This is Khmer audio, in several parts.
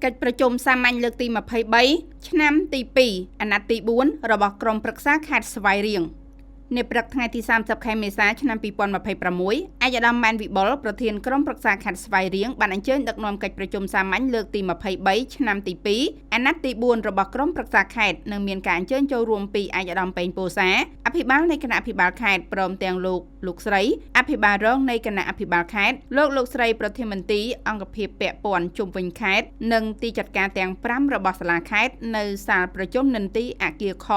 កិច្ចប្រជុំសាមញ្ញលើកទី23ឆ្នាំទី2អាណត្តិទី4របស់ក្រុមប្រឹក្សាខេត្តស្វាយរៀងនាព្រឹកថ្ងៃទី30ខែមេសាឆ្នាំ2026ឯកឧត្តមម៉ែនវិបុលប្រធានក្រុមប្រឹក្សាខេត្តស្វាយរៀងបានអញ្ជើញដឹកនាំកិច្ចប្រជុំសាមញ្ញលើកទី23ឆ្នាំទី2អាណត្តិទី4របស់ក្រុមប្រឹក្សាខេត្តនិងមានការអញ្ជើញចូលរួមពីឯកឧត្តមពេញពោសាអភិបាលនៃគណៈអភិបាលខេត្តព្រមទាំងលោកលោកស្រីអភិបាលរងនៃគណៈអភិបាលខេត្តលោកលោកស្រីប្រធានមន្ទីរអង្គភាពពាក់ព័ន្ធជុំវិញខេត្តនិងទីចាត់ការទាំង5របស់សាលាខេត្តនៅសាលប្រជុំនិន្ទីអគារខ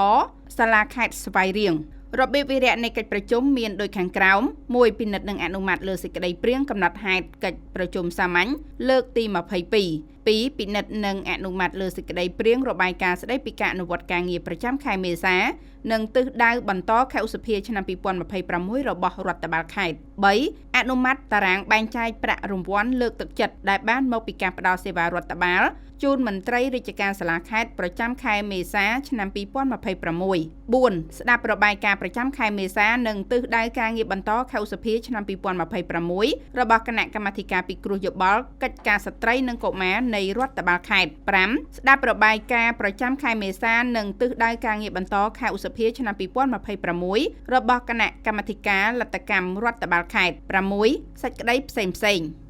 សាលាខេត្តស្វាយរៀងរបៀបវិរៈនៃកិច្ចប្រជុំមានដូចខាងក្រោម1ពិនិត្យនិងអនុម័តលើសេចក្តីព្រាងកំណត់ហេតុកិច្ចប្រជុំសាមញ្ញលើកទី22 2ពិនិត្យនិងអនុម័តលើសេចក្តីព្រាងរបាយការណ៍ស្តីពីការអនុវត្តការងារប្រចាំខែមេសានិងទិសដៅបន្តខែឧសភាឆ្នាំ2026របស់រដ្ឋបាលខេត្ត3អនុម័តតារាងបែងចែកប្រាក់រង្វាន់លើកទឹកចិត្តដែលបានមកពីការផ្ដល់សេវារដ្ឋបាលជូនមន្ត្រីរាជការសាលាខេត្តប្រចាំខែមេសាឆ្នាំ2026 4ស្ដាប់របាយការណ៍ប្រចាំខែមេសានិងទិសដៅការងារបន្តខែឧសភាឆ្នាំ2026របស់គណៈកម្មាធិការពិគ្រោះយោបល់កិច្ចការស្ត្រីនិងកុមារនៃរដ្ឋបាលខេត្ត5ស្ដាប់របាយការណ៍ប្រចាំខែមេសានិងទិសដៅការងារបន្តខែឧសភាឆ្នាំ2026របស់គណៈកម្មាធិការលទ្ធកម្មរដ្ឋបាលខេត្ត6សេចក្តីផ្សេងផ្សេង។